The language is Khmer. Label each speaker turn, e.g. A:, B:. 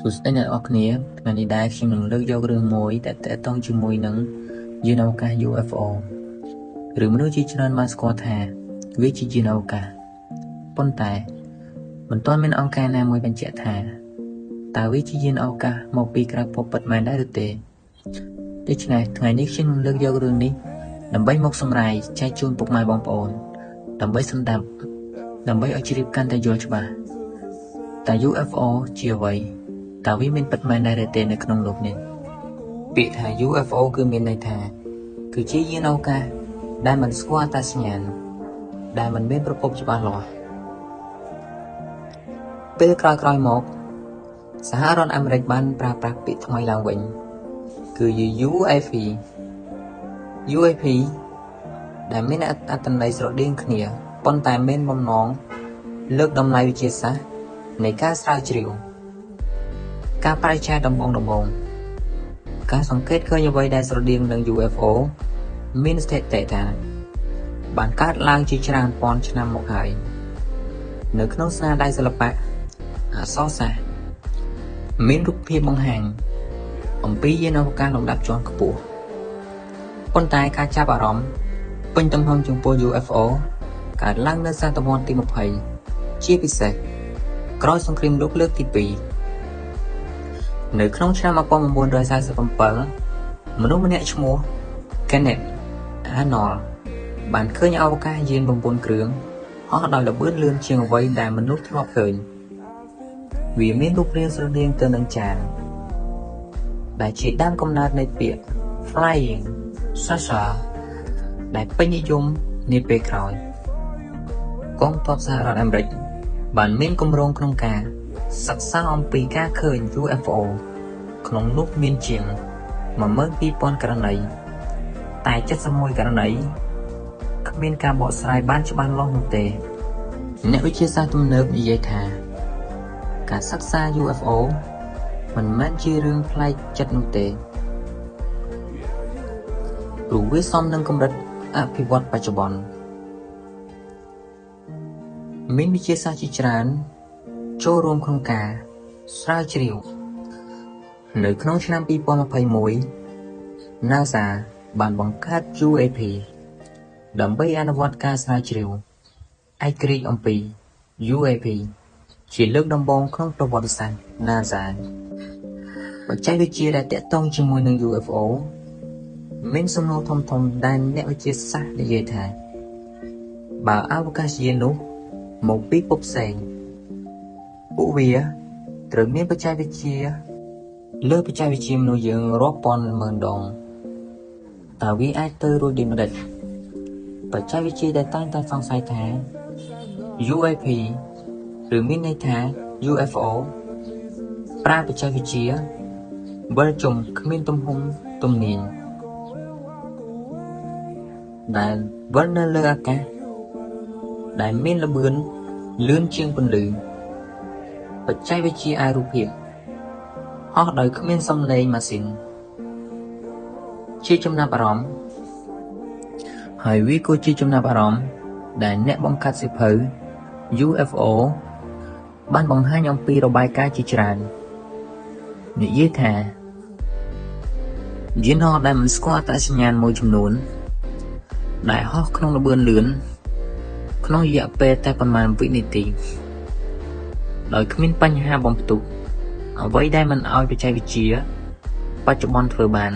A: សួស្តីអ្នកទាំងអស់គ្នាថ្ងៃនេះដែរខ្ញុំនឹងលើកយករឿងមួយដែលទាក់ទងជាមួយនឹងយានអវកាស UFO ឬមនុស្សជាច្រើនបានស្គាល់ថាវាជាយានអវកាសប៉ុន្តែមិនទាន់មានអង្គការណាមួយបញ្ជាក់ថាតើវាជាយានអវកាសមកពីក្រៅភពពិតមែនដែរឬទេដូច្នេះថ្ងៃនេះខ្ញុំនឹងលើកយករឿងនេះដើម្បីមកសម្រាយចែកជូនពុកម៉ែបងប្អូនដើម្បីសម្ដាប់ដើម្បីឲ្យជ្រាបកាន់តែយល់ច្បាស់តើ UFO ជាអ្វីតើវាមានពិតមែនដែរឬទេនៅក្នុងលោកនេះពាក្យថា UFO គឺមានន័យថាគឺជាយានអវកាសដែលមិនស្គាល់អត្តសញ្ញាណដែលមិនមានប្រភពច្បាស់លាស់ពេលក្រោយៗមកសហរដ្ឋអាមេរិកបានប្រើប្រាស់ពាក្យថ្មីឡើងវិញគឺ UAP UAP ដែលមានអត្ថន័យស្រដៀងគ្នាប៉ុន្តែមានបំណងលើកតម្លៃវិទ្យាសាស្ត្រនៃការស្រាវជ្រាវការបរិច្ឆេទដំបូងៗការសង្កេតឃើញអ្វីដែលស្រដៀងនឹង UFO មានស្ថិតិថាបានកើតឡើងជាច្រើនពាន់ឆ្នាំមកហើយនៅក្នុងស្នាដៃសិល្បៈអក្សរសាស្ត្រមានរូបភាពបង្ហាញអំពីយានអវកាសលំដាប់ជាន់ខ្ពស់ប៉ុន្តែការចាប់អារម្មណ៍ពេញទំហឹងចំពោះ UFO កើតឡើងនៅសតវត្សទី20ជាពិសេសក្រោយសង្គ្រាមលោកលើកទី2នៅក្នុងឆ្នាំ1947មនុស្សម្នាក់ឈ្មោះ Kenneth Arnold បានឃើញអវកាសយាន9គ្រឿងហោះដោយល្បឿនលឿនជាងអ្វីដែលមនុស្សធ្លាប់ឃើញវាមានរូបរាងស្រដៀងទៅនឹងចានដែលជាដើមកំណើតនៃពាក្យ Flying Saucer ដែលពេញនិយមនាពេលក្រោយកងទ័ពសហរដ្ឋអាមេរិកបានមានគម្រោងក្នុងការសិក្សាអំពីការឃើញ UFO ក្នុងនោះមានជាង 12,000 ករណីតែ71ករណីគ្មានការបកស្រាយបានច្បាស់លាស់នោះទេអ្នកវិទ្យាសាស្ត្រទំនើបនិយាយថាការសិក្សា UFO មិនមែនជារឿងប្លែកចិត្តនោះទេព្រោះវាសមនឹងកម្រិតអភិវឌ្ឍបច្ចុប្បន្នមានវិទ្យាសាស្ត្រជាច្រើនចូលរួមក្នុងការស្រាវជ្រាវនៅក្នុងឆ្នាំ2021 NASA បានបង្កើត UAP ដើម្បីអនុវត្តការស្រាវជ្រាវឯករាជ្យអំពី UAP ជាលើកដំបូងក្នុងប្រវត្តិសាស្ត្រ NASA បច្ចេកវិទ្យាដែលទាក់ទងជាមួយនឹង UFO មានសំណួរធំៗដែលអ្នកវិទ្យាសាស្ត្រនិយាយថាបើអវកាសយាននោះមកពីភពផ្សេងពួកវាត្រូវមានបច្ចេកវិទ្យាលើបច្ចេកវិទ្យាមនុស្សយើងរាប់ពាន់ម៉ឺនដងតើវាអាចទៅរួចដូចម្តេចបច្ចេកវិទ្យាដែលតែងតែសង្ស័យថា UAP ឬមានន័យថា UFO ប្រើបច្ចេកវិទ្យាវិលជុំគ្មានទំហំទំនាញដែលវិលនៅលើអាកាសដែលមានល្បឿនលឿនជាងពន្លឺបច្ចេកវិទ្យាអារូភាពហោះដោយគ្មានសំឡេងម៉ាស៊ីនជាចំណាប់អារម្មណ៍ហើយវាក៏ជាចំណាប់អារម្មណ៍ដែលអ្នកបង្កើតសៀវភៅ UFO បានបង្ហាញអំពីរបាយការណ៍ជាច្រើននិយាយថាយានហោះដែលមិនស្គាល់អត្តសញ្ញាណមួយចំនួនដែលហោះក្នុងល្បឿនលឿនក្នុងរយៈពេលតែប៉ុន្មានវិនាទីដោយគ្មានបញ្ហាបំផ្ទុះអ្វីដែលមិនឲ្យបច្ចេកវិទ្យាបច្ចុប្បន្នធ្វើបាន